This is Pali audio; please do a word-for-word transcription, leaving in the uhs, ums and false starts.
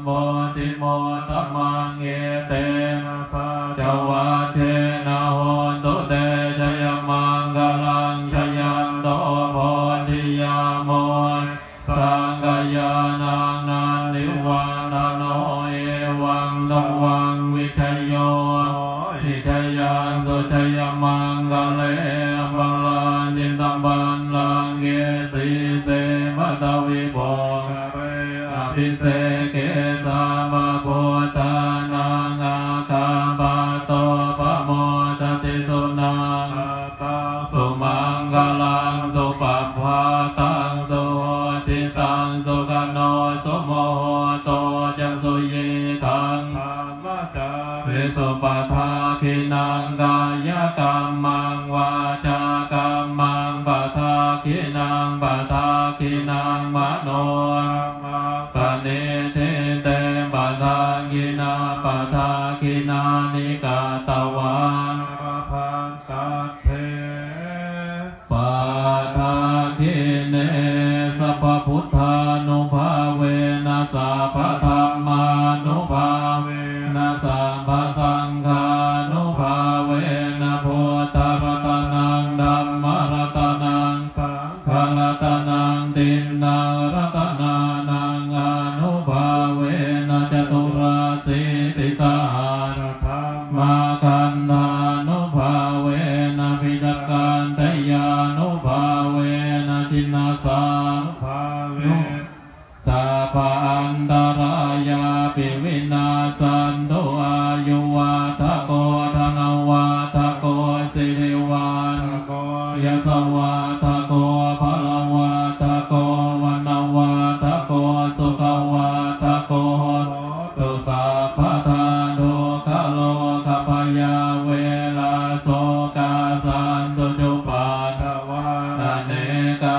bodhimuttamaṃ, etena saccavajjena hotu te jayamaṅgalaṃ. Jayanto bodhiyā mūle sakyānaṃ nandivaḍḍhano, evaṃ tvaṃ vijayo hohi jayassu jayamaṅgale, aparājitapallaṅke sīse paṭhavipokkhare, abhiseke sabbabuddhānaṃ aggappatto pamodati. Sunakkhattaṃ sumaṅgalaṃ supabhātaṃ suhuṭṭhitaṃ, sukhaṇo sumuhutto ca suyiṭṭhaṃ dhamma cārisu, padakkhiṇaṃ kāyakammaṃ vācākammaṃ padakkhiṇaṃ, padakkhiṇaṃ manokammaṃ paṇidhī te padakkhiṇā, padakkhiṇāni katvāna labhantatthe padakkhiṇe. Sabbabuddhānubhāvena sabbadhammānubhāvena sabbasaṅghānubhāvena buddharatanaṃ dhammaratanaṃ saṅgharatanaṃ tiṇṇaṃ ratanānaṃ ānubhāvena caturāsītisahassa dhammakkhandhānubhāvena piṭakattayānubhāvena jinasānubhāvena sabbaantarāyāpi vinassantu. Āyuvaḍḍhako dhanavaḍḍhako sirivaḍḍhako yasavaḍḍhako balavaḍḍhako vaṇṇavaḍḍhako sukhavaḍḍhako hotu sabbadā. Dukkharogabhayā verā sokā sattu cupaddavā anekā